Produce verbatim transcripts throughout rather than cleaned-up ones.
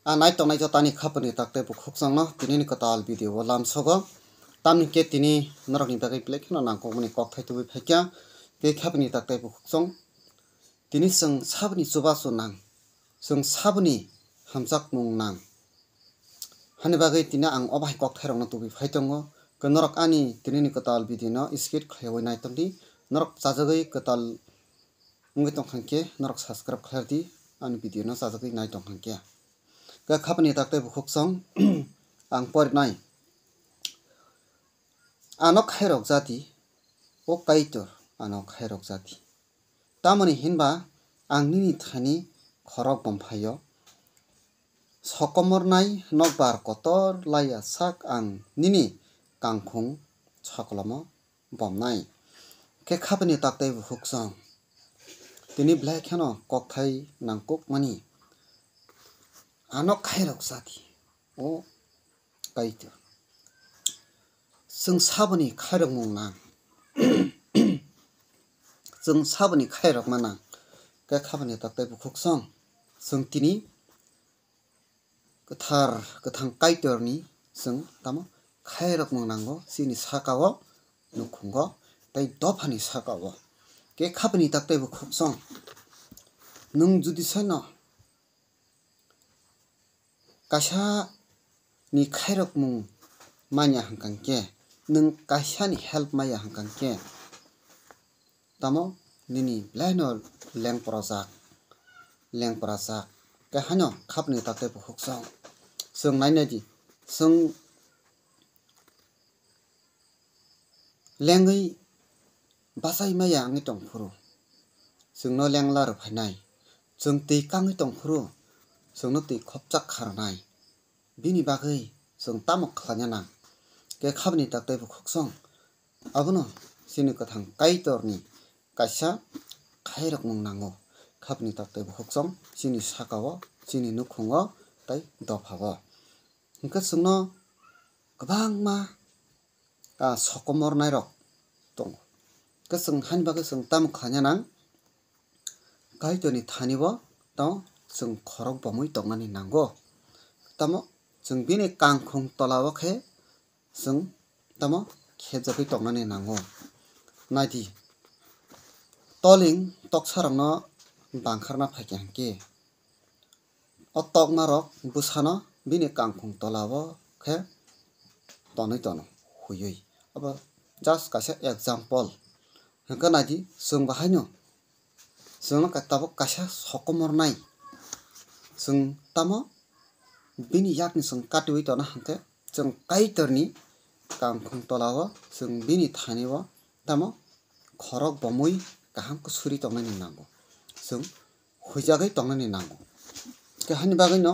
A nai tongnai jotani khapani tak tei bukhuk chwngno tinini kwtal video o lamsogo. Tamni khe tini norokni bagwi belai kheno nangkukmani kokthai tubui phaikha. Tei khapani tak tei bukhuk chwng tini chwng saboni chubachu nang, chwng saboni hamjakmung nang. Hani bagwi tini ang o bahai kokthairokno tubui phai tongo. Khe norok ani tinini kwtal video no skip khlaiwi nai tongdi. Norok chajagwi kwtal wngwi tongkha khe norok subscribe khlai di, ani video no chajagwi nai tongkha khe. Khe khapani tak tei bukhuk chwng ang porinai. Ano khairok jati, o Kaitor ano khairok jati. Tamoni hinba ang nini thani khorok bomphai-o. Sokomornai nokbar kotor laiya sak ang nini kangkhung sokolomo bomnai. Khe khapani tak tei bukhuk chwng. Tini belai kheno kokthai nangkukmani. Ano khairok jati. O Kaitor. Chwng saboni khairokmung nang. Chwng saboni khairokma nang. Khe khapani tak tei bukhuk chwng. Chwng tini kwthar, kwthang Kaitorni chwng tamo khairokmung nango chini sakao, nukhungo, tei dophani sakao. Khe khapani tak tei bukhuk chwng. Nwng judi saino kaisa ni khairokmung manya hwnkha khe, nwng kaisa ni help maya hwnkha khe, tamo nini belai no lengprojak, lengprajak. Khe haino khapni tak tei bukhuk chwng. Chwng nai nai di, chwng lengwi bachai maya wngwi tong phuru, chwngno lengla rw phainai. Chwng twi kangwi tong phuru, chwngno twi khopchak kharnai. Bini bagwi chwng tamo khlaina nang? Khe khapni tak tei bukhuk chwng. Abono chini kwthang Kaitorni kaisa khairokmung nango. Khapni tak tei bukhuk chwng chini sakao, chini nukhungo tei dophao. Hwnkhe chwngno kwbangma ah, sokomornairok tongo. Khe chwng haini bagwi chwng tamo khlaina nang? Kaitorni thani-o tamo chwng khorok bomwi tongnani nango. Tamo chwng bini kangkhung tola-o khe chwng tamo khejagwi tongnani nango. Naidi, toling toksarokno bangkharna phaikha hwnkhe, o tokmarok bwsano bini kangkhung tola-o khe tonwi tono huiwi. Abo just kaisa example. Hwnkhe naidi, chwng bahaino chwngno ka-, tabuk kaisa sokomornai. Chwng tamo bini yakni chwng katiwi tona hwnkhe, chwng Kaitorni kangkhung tola-o chwng bini thani-o tamo khorok bomwi kaham khe suri tongnani nango, chwng huijagwi tongnani nango. Khe hani bagwino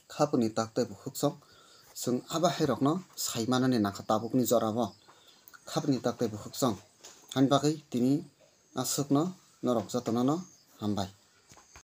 khapuni tak tei bukhuk chwng, chwng abo hairokno sai manani nangkha tabukni jorao. Khapuni tak tei bukhuk chwng, hani bagwi tini aswkno norok jotono no hambai.